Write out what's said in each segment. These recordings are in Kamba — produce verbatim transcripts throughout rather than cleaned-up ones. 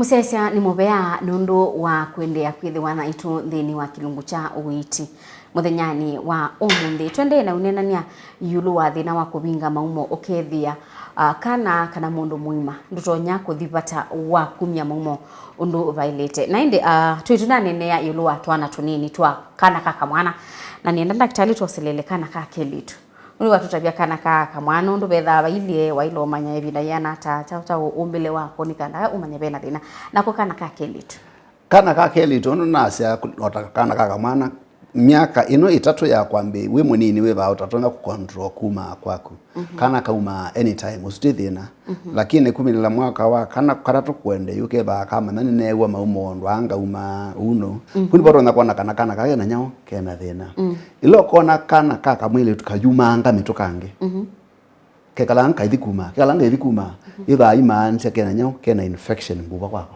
Sesya nĩ mũvea nũndũ wa kũendeea kwĩthĩwa naitũ nthĩnĩ wa kĩlungu kya ũiiti. Mũthenyanĩ wa ũmũnthĩ, tũendee na ũneenany'a ĩũlũ wa thĩna wa kũvinga maumo ũkethĩa, ah, kana, kana mũndũ mũima ndũtonya kũthi vata wa kumya maumo ũndũ vaĩlĩte. Na ĩndĩ, ah, twĩ tũnaneenea ĩũlũ wa twana tũnini twa kana ka kamwana, na nĩenda ndakĩtalĩ twoselele kana ka kelĩtu. Nũndũ watũtavya kana ka kamwana ũndũ vethaa vailyĩ, waĩle ũmanya ĩvinda yĩana ata, kyaũ kya ũmbĩle wako nĩ kana ũmanye vena thĩna. Nako kana ka kelĩtu. Kana ka kelĩtu, ũndũ nasya, o ta kana ka kamwana, myaka ĩno ĩtatũ ya kwambĩĩa, wĩ mũnini wĩ vaa ũtatonya kũcontrol kumaa kwaku. Mhm. Kana kaumaa anytime, ũsu ti thĩna. Mhm. Lakini kumĩlĩla mwaka wa kana, katatũ kũendeea, ũkethĩwa kamanya nĩneew'a maumo ũndũ aa ngaumaa ũu no. Mhm. Kũu nĩvo ũtonya kwona kana kana kake na nyaũ kena thĩna. Mm. Ĩla ũkona kana ka kamwĩĩtu kayumanga mĩtũkangĩ. Mhm. Kekalanga kaithi kumaa, kekalanga kaithi kumaa. Mhm. Ĩthaa imaanisya kena nyaũ, kena infection mbuva kwako.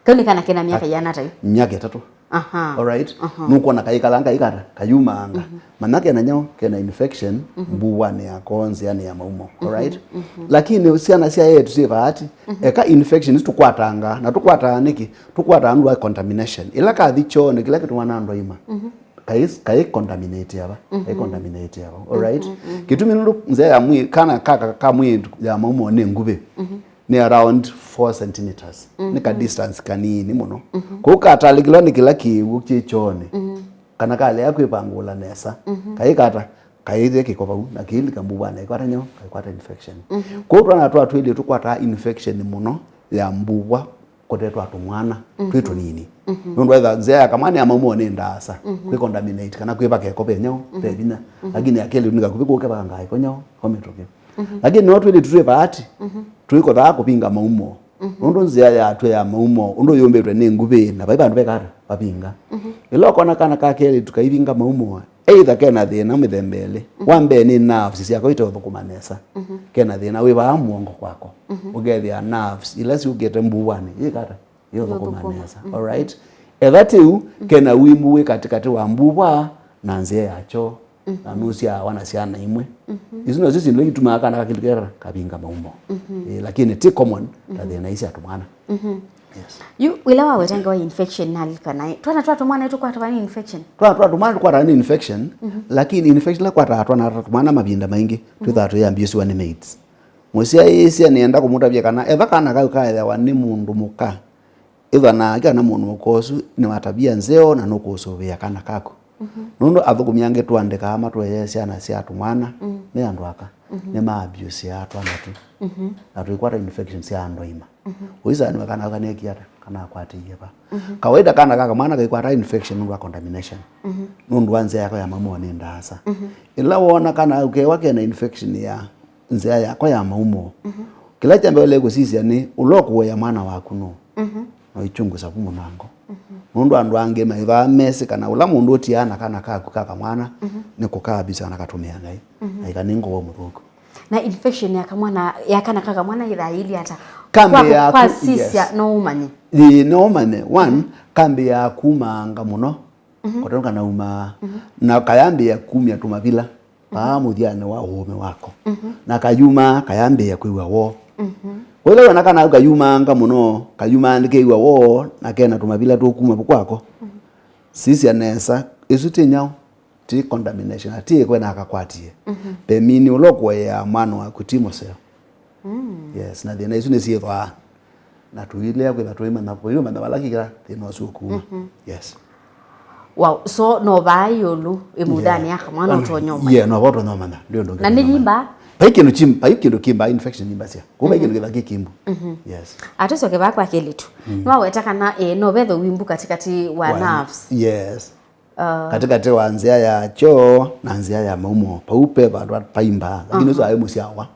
Kau nĩ kana kena myaka yĩana ata yu? Myaka ĩtatũ. Aha. Alright? Aha. Nũkwona kaikalanga kaikata, kayumanga. Mhm. Manya kena nyaũ, kena infection, mhm, mbuvanĩ yako, nzĩanĩ ya maumo. Mhm. Alright? Mhm. Lakini syana sya eĩtu syĩ vaati, mhm, eka infection isu tũkwatanga, na tũkwataa nĩkĩ? Tũkwataa nũndũ wa contamination. Ĩla kathi kyoonĩ, kĩla kĩtumaa andũ aima. Mhm. Kai, kai contaminate ava, kai, mhm, contaminate ava. Alright? Mhm, mhm. Kĩtumi nũndũ nzĩa ya mwĩ, kana ka, ka, ka mwĩĩtu ya maumo nĩ nguvĩ. Mhm. Nĩ around four centimeters. Mhm. Nĩ ka distance kanini mũno. Mhm. Kũu katalĩkĩlwa nĩ kĩla kĩw'ũ kĩ kyoonĩ. Mhm. Kana kalea kwĩvangũla nesa. Mhm. Kaikata, kaĩthĩa kĩko vau, na kĩilika mbuvanĩ, kaikwata nyaũ, kaikwata infection. Mhm. Kũu twana twa twĩlĩ tũkwataa infection mũno ya mbuva kũte twa tũmwana, mhm, twĩ tũnini. Mhm. Nũndũ wetha nzĩa ya kamwana ya maumo nĩ ndaasa, mhm, kwĩ contaminate, kana kwĩva keko ve nyaũ, ve, mhm, vinya. Mhm. Lakini ya kelĩtu nĩ kakuvĩ kũu kevakangaa ĩko nyaũ, ko mĩtũkĩ. Mhm. Lakini no twĩlĩ twĩ vaati, mhm, twĩkothaa kũvinga maumo. Mhm. Nũndũ nzĩa yatw'e ya maumo, ũndũ yũmbĩtwe nĩ nguvĩ, na vai vandũ vekata vavinga. Mhm. Ĩla ũkona kana ka kelĩtu kaivinga maumo, either kena thĩna mĩthemba ĩlĩ. Mhm. Wa mbee nĩ nerves syako iteũthũkũma nesa. Mhm. Kena thĩna wĩ vaa mũongo kwako. Mhm. Ũkethĩa nerves ila syũkĩte mbuvanĩ, yĩkata, yũthũkũma, yũthũkũma nesa. Mhm. Alright? Etha tĩu, mhm, kena wimbu wĩ katĩkatĩ wa mbuva na nzĩa ya kyoo, mhm, na nũsyaa wana syana imwe. Mhm. Isu nosyo syĩndũ itumaa kana kakĩlĩkĩla kavinga maumo. Mhm. Eh, lakini ti common ta, mhm, thĩna ii sya tũmwana. Mhm. Yes. Yu, wĩla waweta ngewa ya infection nalikana, eh, twana twa tũmwana tũkwatawa nĩ infection? Twana twa tũmwana tũkwatawa nĩ infection, mhm, lakini infection ila kwataa twana twa tũmwana mavinda maingĩ, mhm, twĩthaa tũyambĩĩsĩwa nĩ maids. Mũsyaĩĩsya nĩenda kũmũtavya kana etha kana kau kaeawa nĩ mũndũ mũka, ĩthwa nake kana mũndũ mũka ũsu nĩ wa tavia nzeo na nũkũsũvĩa kana kaku. Mhm. Nũndũ athũkũmi angĩ tũandĩkaa matũeee syana sya tũmwana, mm, me andũ aka, mhm, nĩmaabusĩaa twana tu. Mhm. Na tũikwata infection sya andũ aima. Mhm. Ũisanĩwe kana kaneekie ata, kana akwatĩie va. Mhm. Kawaida kana ka kamwana kaikwata infection nũndũ wa contamination. Mhm. Nũndũ wa nzĩa yako ya maumo nĩ ndaasa. Mhm. Ĩla woona kana ũkewa kena infection ya nzĩa yako ya maumo, mhm, kĩla kya mbee ũle kũsisya nĩ ũla ũkũea mwana waku nũũ. Mhm. Na ũichunguza vu mũnango. Mhm. Nũndũ andũ angĩ maĩvaa mesĩ kana ũla mũndũ ũtiaa na kana kaku ka kamwana, mhm, nĩ kũkaabisa na katũmĩa naĩ. Mhm. Na ĩka nĩ ngoo mũthũku. Na infection ya kamwana, ya kana ka kamwana yĩthaa yĩilyĩ ata? Kambĩĩa kwa, kwasisya, yes, no ũmanye? Ĩĩ, no ũmanye. One, mhm, kambĩĩa kumanga mũno. Mhm. Kũtũnga na umaa. Mhm. Na kayambĩĩa kumya tũmavila, mhm, vaa mũthyanĩ wa ũũme wako. Mhm. Na kayumaa, kayambĩĩa kwĩw'a woo. Mhm. Kwa ĩla wona kana kayumanga mũno, kayumaa nĩkew'a woo, na kena tũmavila tũkuma vu kwako. Mhm. Sisya nesa, ĩsu ti nyaũ, ti contamination, na ti ĩko ĩnakakwatie. Mhm. Pemini ũla ũkũeaa mwana waku ti mũseo. Mm. Yes, na thĩna isu nĩsyĩthwaa. Na tũilea kwĩtha tũimanya, tũimanya vala kĩkĩla thĩna ũsu ũkuma. Mhm. Yes. Wow, so no vaa ĩũlũ ĩmuthanĩ, yeah, ya kamwana ũtonya ũmanya? Yeah, no vaa ũtonya ũmanya. Ndĩ ũndũ ũngĩ. Na nĩ ũtonya ũmanya. Yimba? Vai kĩndũ chim-, vai kĩndũ kimba infection yimbasya. Kũu vai, mhm, kĩndũ kĩtha kĩkimbu. Mhm. Yes. Atũcoke vaa kwa kelĩtu. Mm. Nĩwaweta kana, eh, no vetho wimbu katĩkatĩ wa, wa nerves. Yes. Uh. Katĩkatĩ wa nzĩa ya kyoo na nzĩa ya maumo. Pau pe vandũ paimba. Lakini, aha, ũsu aĩ mũsyawa.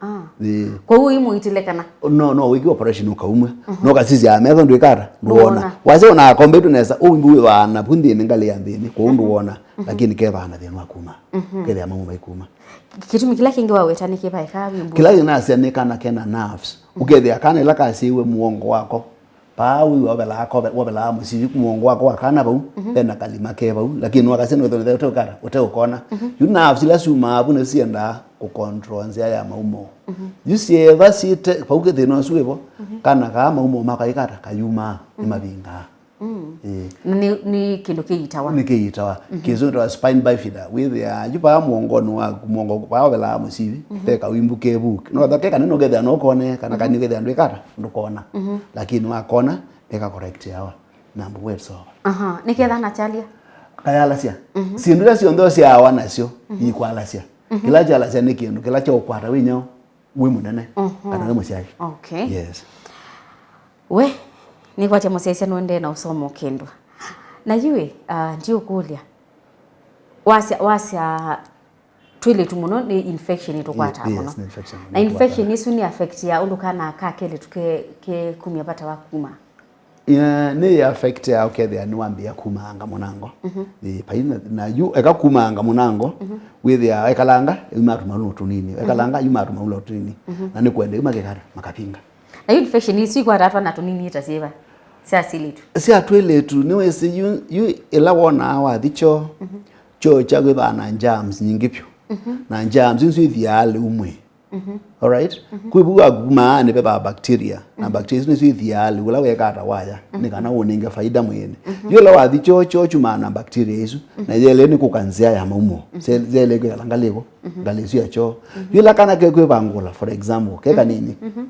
Ah. Ĩĩ. Kwoou imũitĩle kana? No, no, wĩkiwa operation ũkaumwe. Mhm. No kasisya metho ndwĩkata, ndũwona. Ndũwona. Wasya ona akombe tu nesa, ũu mbu wĩvaa na vu nthĩnĩ ngalĩ ya nthĩnĩ, kwoou, mhm, ndũwona, mhm, lakini kevaa na thĩna wa kuma. Mhm. Kethĩa maumo maikuma. Kĩtumi kĩla kĩngĩ waweta nĩ kĩvae ka wimbu? Kĩla kĩnasya nĩ kana kena nerves. Mhm. Ũkethĩa kana ĩla kasĩiwe mũongo wako, Paa wĩw'a wovela aka, wovela mũsivi, mũongo wako wa kana vau, mhm, vena kalima ke vau, lakini wakasya nũthonethe ũteũkata, ũteũkona. Mhm. Yu nerves ila syumaa vu nĩsyo siendaa kũcontrol nzĩa ya maumo. Mhm. Yu syĩva syĩte vau, kĩ thĩna ũsu wĩvo, mhm, kana kaa maumo makaikata kayumaa, mhm, nĩmavingaa. Mm. Ĩĩ. Na nĩ, nĩ kĩndũ kĩyitawa. Nĩ kĩyitawa. Mhm. Kĩsũngĩtawa spine bifida. Wĩthĩaa yu paa mũongonĩ waku, mũongo paa ũvelaa mũsivi, mhm, ve kawimbu ke vu. No, mhm, ke kanene ũkethĩa no kone, kana, mhm, kanene ũkethĩa ndwĩkata, ndũkona. Mhm. Lakini wakona, nĩka correct yawa. Na mbuwe sova. Aha, nĩketha na chalia. Kayalasya. Mhm. Syĩndũ ila syonthe ũsyaawa nasyo, mhm, ikwalasya. Mhm. Kĩla kyalasya nĩ kĩndũ kĩla kyaũkwata wĩ nyaũ, wĩ mũnene, mhm, kana wĩ mũsyai. Okay. Yes. We, nĩkwatya mũsyaĩĩsya nũendee na ũsomo ũkĩndwa. Na yuĩ, ah, ndiũkũlya. Wasya, wasya twĩlĩtu mũno nĩ infection ĩtũkwataa, yes, mũno. Nĩ infection. Na infection ĩsu nĩ affect ya ũndũ kana ka kelĩtu ke, ke kumya vata wa kuma. Yeah, nĩ affect ya ũkethĩa nĩ wambĩĩa kumaanga mũnango. Mhm. Ĩ, pai na, na yu eka kumaanga mũnango, mhm, wĩthĩa ekalanga, yumaa tũmaũlũ tũnini. Mhm. Ekalanga, yumaa tũmaũlũ tũnini. Mhm. Na nĩ kwende, yu makekata, makavinga. Na yu infection isu ikwataa twana tũnini ta syĩva? Sya silĩtu. Sya twĩlĩtu, nĩwĩsĩ yu, yu ĩla wonaa wathi kyoo, mhm, kyoo kyaku kĩvaa na germs nyingĩ vyũ. Mhm. Na germs isu ithiaa lĩu mwĩĩ. Mhm. Alright? Mhm. Kwĩ vu waku maanĩ vethaa bacteria. Na, mhm, bacteria isu nĩsyo ithiaa lĩu ũla wekata waya. Mhm. Nĩ kana ũnenge faida mwĩĩnĩ. Mhm. Yu ĩla wathi kyoo, kyoo kyumaa na bacteria isu. Mhm. Na yele nĩ kũka nzĩa ya maumo. Mhm. Yele kwĩkala ngalĩ ĩvo. Mhm. Ngalĩ isu ya kyoo. Mhm. Yu ĩla kana kekwĩvangũla, for example, ke, mhm, kanini. Mhm.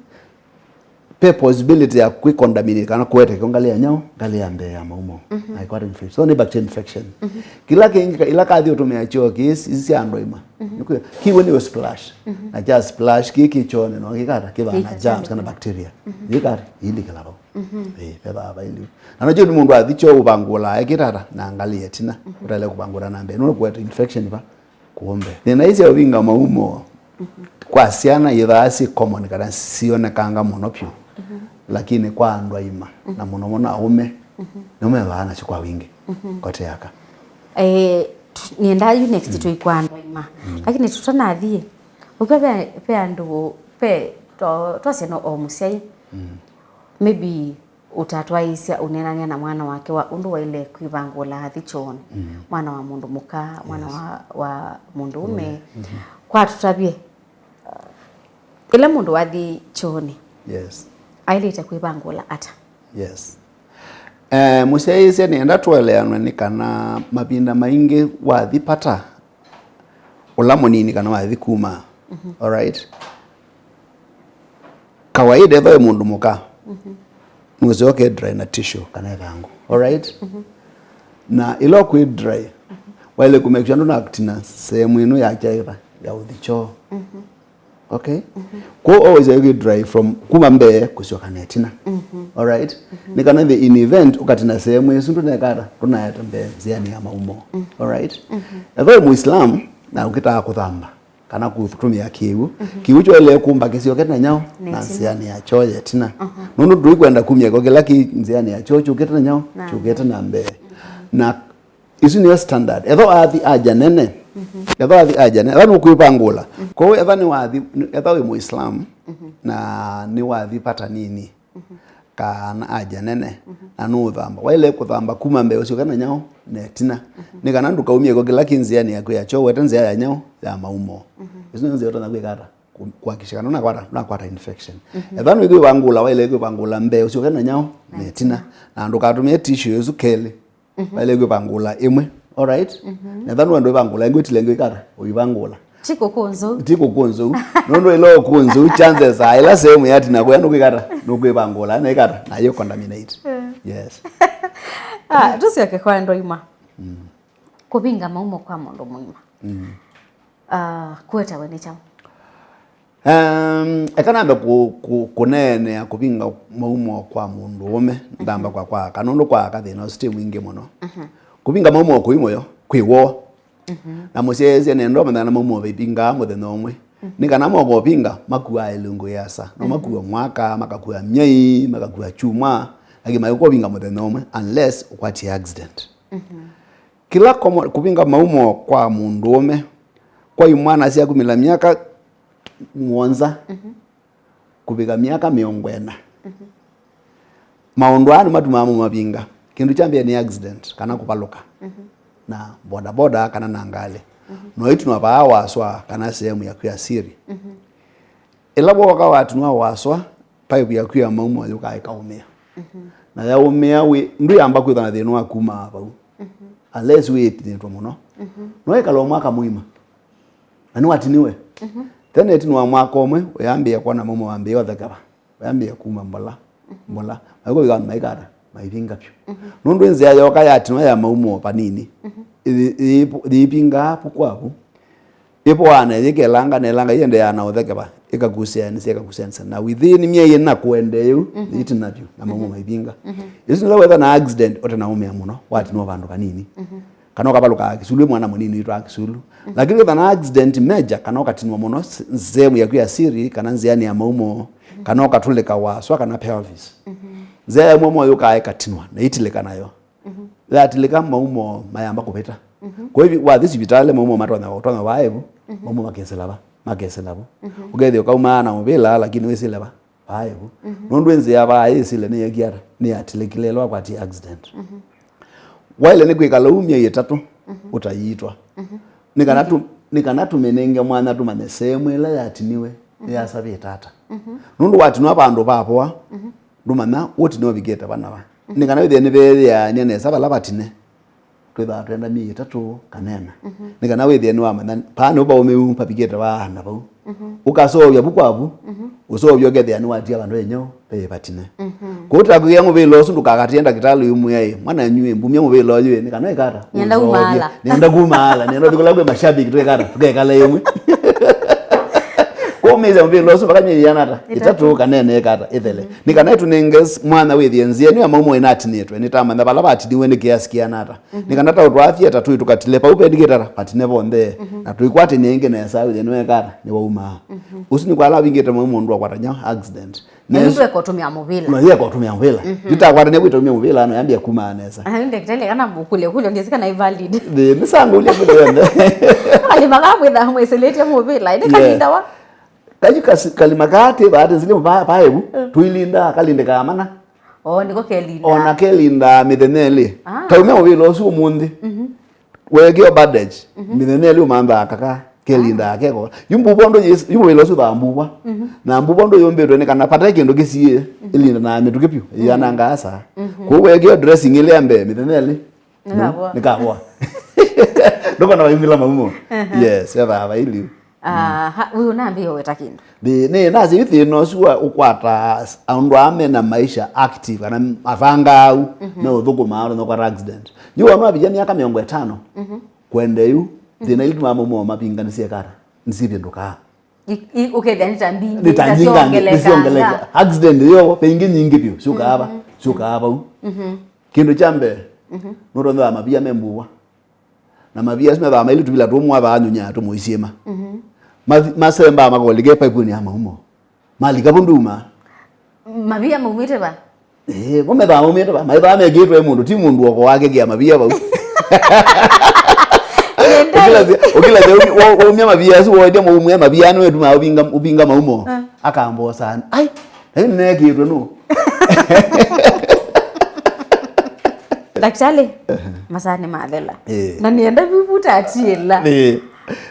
Pe possibility ya kwĩ contaminate kana kũete kyo ngalĩ ya nyaũ, ngalĩ ya mbee ya maumo. Mhm. Na ikwata infection. So nĩ bacteria infection. Mhm. Kĩla kĩngĩ ka-, ĩla kathi ũtũmĩa kyoo kĩĩ, isi sya andũ aima. Mhm. Nĩkwĩ, kĩw'e nĩ splash. Mhm. Na kya splash kĩĩ kĩ kyoonĩ no kĩkata kĩvaa na germs kana bacteria. Mhm. Yĩkata, ilikĩla vau. Mhm. Ĩĩ, vevaa vailiu. Na nakyo nĩ mũndũ athi kyoo ũvangũlaa ekĩtata na ngalĩ ya ĩtina. Mhm. Ũtaĩle kũvangũla na mbee. Nũndũ kũete infection va. Kumbe. Thĩna ii sya ũvinga maumo, mhm, kwa syana ithaa syĩ common kana sionekanga mũno vyũ. Mhm. Lakini kwa andũ aima, mhm, na mũno mũno aũme, mhm, nĩmevaa nasyo kwa wingĩ. Mhm. Kote aka. Eh, tu-, nĩendaa yu next, mm, tũi kwa andũ aima. Mm. Lakini tũtanathi, ũkw'a ve, ve andũ, ve, twa-, twasya no o mũsyai. Mm. Maybe ũtatwaĩĩsya ũneenany'a na mwana wake wa ũndũ waĩle kwĩvangũla athi kyoonĩ, mm, mwana wa mũndũ mũka, mwana, yes, wa, wa mũndũũme. Mm-hmm. Kwa tũtavye, uh, ĩla mũndũ wathi kyoonĩ, yes, aĩlĩte kwĩvangũla ata? Yes. Eh, mũsyaĩĩsya nĩenda tũeleanwe nĩ kana mavinda maingĩ wathi pata, ũla mũnini kana wathi kuma. Mhm. Alright? Kawaida ethwa wĩ mũndũ mũka, mhm, nũseo ke dry na tissue kana ĩthangũ. Alright? Mhm. Na ĩla ũkwĩ dry, mhm, waĩle kũ make sure ndũnatina sehemu ĩno ya kyaĩva ya ũthi kyoo. Mhm. Okay? Mhm. Kwoou always ayũkĩ dry from kuma mbee kũsyoka na ĩtina. Mhm. Alright? Mhm. Nĩ kana the in event ũkatina sehemu ĩsu ndũnekata, ndũnaeta mbee nzĩanĩ ya maumo. Mhm. Alright? Mhm. Ethwa wĩ Mũislamu na ũkĩtaa kũthamba kana kũtũmĩa kĩw'ũ, mhm, kĩw'ũ kyoelee kũmba kĩsyoke na nyaũ na ĩtina, nzĩanĩ ya kyoo ya ĩtina. Mhm. Nũndũ ndũikwenda kumya kĩko kĩla kĩ nzĩanĩ ya kyoo kyũkĩte na nyaũ, na kyũkĩte na mbee. Mhm. Na Isu nĩyo standard. Ethwa wathi aja nene. Mhm. Ethwa wathi aja nene. Ethwa nũkwĩvangũla. Mhm. Kwoou ethwa nĩwathi, ethwa wĩ Mũislamu, mhm, na nĩwathi pata nini, mhm, kana aja nene, mhm, na nũũthamba. Waĩle kũthamba kuma mbee ũsyoke na nyaũ, na ĩtina. Mhm. Nĩ kana ndũkaumye ĩko kĩla kĩ nzĩanĩ yaku ya kyoo, wete nzĩa ya nyaũ, ya maumo. Mhm. Isu nĩ nzĩa ũtonya kwĩka ata? Ku-, kuhakikisha kana ũnakwata, ũnakwata infection. Mhm. Ethwa nũikwĩvangũla, waĩle kwĩvangũla mbee ũsyoke na nyaũ, na ĩtina. Na ĩtina. Na ndũkatũmĩe tissue ĩsu kelĩ. Mhm. Waĩle kwĩvangũla ĩmwe. Alright? Mhm. Na ethwa nũenda ĩvangũla ĩngĩ, ũtile ĩngĩ ĩkata, ũivangũla. Ti kũkũnzũ. Ti kũkũnzũ. Nũndũ ĩla ũkũnzũ, chances are, ĩla sehemu yatina kũya nũkwĩkata, nũkwĩvangũla, na ĩkata, na yo contaminate. Eh. Yes. Ah, tũsyoke kwa andũ aima. Mm. Kũvinga maumo kwa mũndũ mũima. Mm. Ah, kũetawe nĩ kyaũ? Um, eka nambe kũ-, kũ-, kũneenea kũvinga maumo kwa mũndũũme, ndamba, mhm, kwa, kwa aka, nũndũ kwa aka thĩna ũsu ti mwingĩ mũno. Mhm. Kũvinga maumo kũi mũyo, kwĩ woo. Mhm. Na mũsyaĩĩsya nenda ũmanya kana maumo vaivingaa mũthenya ũmwe. Mhm. Nĩ kana moko ũvinga, makuaa ĩlungu yĩasa. No, mhm, makua mwaka, makakua myei, makakua kyumwa, lakini mayũka ũvinga mũthenya ũmwe, unless ũkwatie accident. Mhm. Kĩla komo-, kũvinga maumo kwa mũndũũme, kwa imwana sya kumĩla myaka mũonza, mhm, kũvika myaka mĩongo ĩna. Mhm. Maũndũ aa nĩmatumaa maumo mavinga. Kĩndũ kya mbee nĩ accident kana kũvalũka na bodaboda kana na ngalĩ. No itinwa vaa waswa kana sehemu yaku ya siri. Ĩla wooka watinwa waswa, pipe yaku ya maumo yũkaa ĩkaũmĩa. Na yaũmĩa wĩ, ndwĩamba kwĩthwa na thĩna wa kuma vau. Unless wĩtinĩtwe mũno. No ĩkala o mwaka mũima. Na nĩwatiniwe. Tene ĩtina wa mwaka ũmwe, ũyambĩĩa kwona maumo wambĩĩa ũthekeva. Wambĩĩa kuma mbola, mbola. Maikũvika vandũ maikata, maivinga vyũ. Nũndũ nzĩa yoka yatinwa ya maumo vanini, ĩthi-, ĩthi-, yĩivingaa vu kwa vu. Ĩvoaa na yĩkelanga, nelanga, iendeea na ũthekeva, ĩkakusianĩsya, ĩkakusianĩsya. Na within myei ĩna kũendeeu, yĩtina vyũ, na maumo maivinga. Ĩsu nĩla wetha na accident, ũtanaũmĩa mũno, watinwa vandũ vanini. Kana ũkavalũka kĩsulu, mwana mũnini witũ wa kĩsulu. Lakini wĩtha na accident major, kana ũkatinwa mũno s-, sehemu yaku ya siri, kana nzĩanĩ ya maumo, kana ũkatũlĩka waswa, kana pelvis. Nzĩa ya maumo yũkaa ĩkatinwa, na itilĩka nayo. Yatilĩka maumo mayamba kũvĩta. Kwa hivyo, wathi sivitalĩ maumo matonya, ũtonya vaevu, maumo makesĩla va, makesĩla vo. Ũkethĩa ũkaumaa na mũvĩla, lakini wĩsĩle va. Vaevu. Nũndũ ĩnzĩa vaa ĩsĩle nĩyekie ata? Nĩyatilĩkile ĩla wakwatie accident. Waĩle nĩ kwĩkala ũu myei ĩtatũ ũtayiitwa. Nĩ kana tu-, nĩ kana tũmĩnenge mwanya tũmanye sehemu ĩla yatiniwe yasavĩte ata. Nũndũ watinwa vandũ vavoa, ndũmanya ũtine ũvikĩte vana va. Nĩ kana wĩthĩe nĩveeyĩanĩa nesa vala vatine. Twĩthaa twenda myei ĩtatũ kana ĩna. Nĩ kana wĩthĩe nĩwamanya, paa nĩvo vaũmĩu pavikĩte vaa na vau. Ũkaseũvya vu kwa vu, ũseũvya ũkethĩa nĩwatia vandũ enyeo ve vatine. Kũu ta kwĩĩa mũvĩla ũsu ndũkakatie ndakĩtalĩ ũimwĩa ĩ, mwananyu ĩ, mbumya mũvĩla ũyũ ĩ, nĩ kana ĩkata. Nĩenda ũseũvye. Umaala. Nĩenda kumaala, nĩenda ũthi kũla kwĩ mashabiki twĩkata, tũkekala ĩmwe. Kũmĩĩsya mũvĩla ũsu vaka myei yĩana ata? Ĩtatũ. Ĩtatũ kana ĩna ĩkata, ĩthele. Nĩ kana ĩtũnenge s-, mwanya wĩthĩe nzĩa ĩno ya maumo ĩnatinĩtwe, nĩtamanya vala vatiniwe nĩ kĩasi kĩana ata. Nĩ kana ta ũtwaa thieta tũi tũkatile vau vendikĩte ata, vatine vonthe. Na tũikwatĩnĩa ĩngĩ nesa wĩthĩe nĩwekata, nĩwaumaa. Ũsu nĩ kwa ala avingĩte maumo ũndũ wa kwatany'a accident. Na yu ndweka ũtũmĩa mũvĩla. Na yeka ũtũmĩa mũvĩla. Nditakwatania kwĩta ũmĩa mũvĩla, no yambia kumaa nesa. Ah, ndakĩtalĩ kana mũkũlya, kũlya ngesi kana i valid. Nĩ, nĩ sanga ũlya mũndũ wende. Kalima ka mwĩtha mwĩsĩlĩtye mũvĩla, ĩndĩ kalindawa. Kayu kasi-, kalima kaa tĩ vaa tĩsĩlye va-, vaevu, tũilindaa, kalindĩkaa mana. Oo, nĩko kelindaa. Ona kelindaa mĩthenya ĩlĩ. Ah. Ta ũmĩa mũvĩla ũsu ũmũnthĩ. Weekĩo bandage, mĩthenya ĩlĩ ũmanthaa kaka, kelindaa keko. Yu mbuvo ndo yis-, yu mũvĩla ũsu thaa mbuvwa. Na mbuvo ndo yũmbĩtwe nĩ kana vate kĩndũ kĩsiĩe, ĩlindanaa mĩtũkĩ vyũ, ĩyanangaa saa. Kwoou weekĩo dressing ĩlĩ ya mbee, mĩthenya ĩlĩ. Nĩkavoa. Nĩkavoa. Ndũkona vayumĩla maumo. Yes, vethaa vailiu. Aha, wĩ ũnambĩĩa ũweta kĩndũ. Nĩ, nĩ, nasya yu thĩna ũsu wa ũkwata s-, andũ aa mena maisha active, kana mavangaau, me ũthũkũmaa, andũ mekwata accident. Yu wona wavikia myaka mĩongo ĩtano, kwende yu, thĩna ila itumaa maumo mavinga nĩsyekata, nĩsivĩndũkaa. I-, i-, ũkethĩa nĩ ta mbingĩ, nĩ ta mbingangĩ, nĩsyongeleka. Accident yo, ve ingĩ nyingĩ vyũ, syũkaa va, syũkaa vau. Kĩndũ kya mbee, nũtonywa mavia me mbuvwa. Na mavia asu methaa mailye tũvila tũmwe vaa nyũnyaa tũmũisyĩma. Mathi-, masembaa makolike paipunĩ ya maumo. Malika vu nduma. Mavia maumĩte va? Ĩĩ, vo methaa maumĩte va? Maithaa mekĩtwe mũndũ, ti mũndũ woko wake kĩa mavia vau. Ũkĩlasya, ũkĩlasya, waumya mavia asu, woethya maumya mavia nĩ wetumaa ũvinga, ũvinga maumo. Akambosa, ai, na yu nĩneekĩtwe nũ? Ndakĩtalĩ, masaa nĩmathela. Ĩĩ. Na nĩenda vivu tatiĩla. Ĩĩ.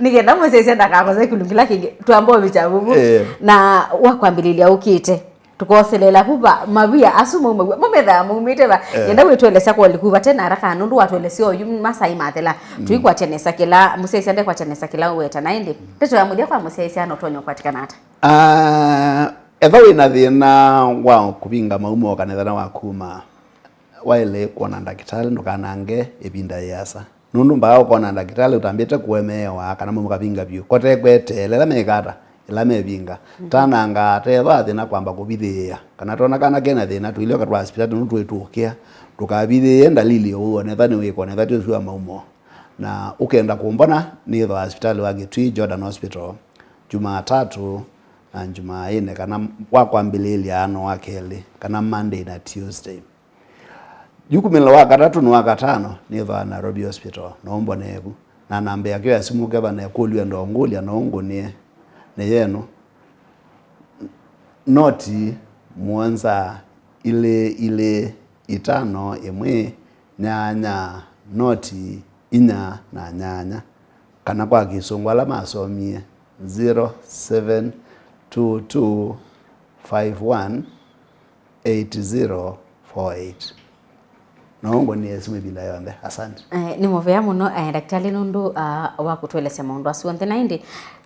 Nĩkenda mũsyaĩsya ndakakose kĩlungu kĩla kĩngĩ, twamba ũvikya vuvu. Ĩĩ. Na wa kwambĩlĩlya ũkĩte, tũkoselela vu va mavia asu maumaw'a. Mo methaa maumĩte va? Ĩĩ. Nĩenda wĩtũelesya kwa ũliku vate na haraka, nũndũ watũelesya oyu masaa mathela. Tũikwatya nesa kĩla, mũsyaĩsya ndekwatya nesa kĩla ũweta. Na ĩndĩ, ndeto ya mũthya kwa mũsyaĩsya no ũtonya ũkwatĩkana ata? Ah, etha wĩ na thĩna wa kũvinga maumo kana thĩna wa kuma, waĩle kwona ndakĩtalĩ, ndũkanange ĩvinda yĩasa. Nũndũ mbaa ũkona ndakĩtalĩ ũtambĩte kũemeewa kana maumo kavinga vyũ. Kote kweteela ĩla mekata, ĩla mevinga. Tananga, tethwa thĩna kwamba kũvithĩĩa. Kana twona kana kena thĩna, tũilyoka twa sipitalĩ nũndũ twĩtũkĩa. Ndũkavithĩĩe ndalili ũw'o, netha nĩwĩkwa, netha ti ũsu wa maumo. Na ũkenda kũmbona, nĩthwa sipitalĩ wa Kitui, Jordan Hospital, Jumatatu na Jumaine, kana wa kwambĩlĩĩlya na wa kelĩ, kana Monday na Tuesday. Yu kumĩla wa katatũ na wa katano, nĩthwaa Nairobi Hospital, no mbonee vu. Na namba yakyo ya simu ũkethwa na ĩkũlyo enda ũngũlya, no ũngũnĩe. Nĩ yenu. Noti mũonza Ilĩ ilĩ itano ĩmwe nyanya noti inya na nyanya, kana kwa Kĩsũngũ ala masomie zero seven two two five one eight zero four eight. No ngũnĩe simũ ĩvinda yonthe. Asante. Eh, nĩ mũvea mũno, eh, ndakĩtalĩ, nũndũ, ah, wa kũtũelesya maũndũ asu onthe. Na ĩndĩ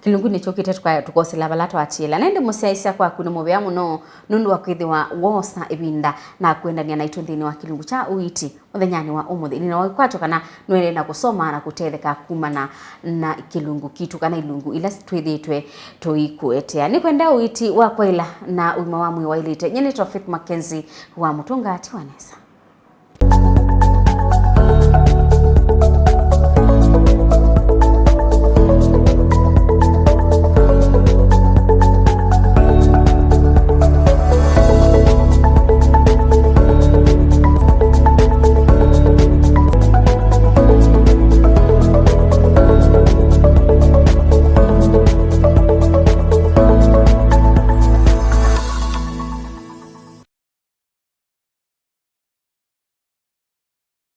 kĩlungu nĩkyũkĩte tũka-, tũkosela vala twatiĩla. Na ĩndĩ mũsyaĩĩsya kwaku nĩ mũvea mũno nũndũ wa kwĩthĩwa woosa ĩvinda na kũendany'a naitũ nthĩnĩ wa kĩlungu kya ũiiti mũthenyanĩ wa ũmũnthĩ. Nĩna ũikwatyo kana nũendee na kũsoma na kũtetheka kumana na kĩlungu kitũ kana ilungu ila twĩthĩĩtwe tũikũetea. Nĩkwenda ũiiti wa kwaĩla na ũima wa mwĩĩ waĩlĩte. Nyie nĩtawa Faith Mackenzie wa Mũtũnga. Tiwa nesa.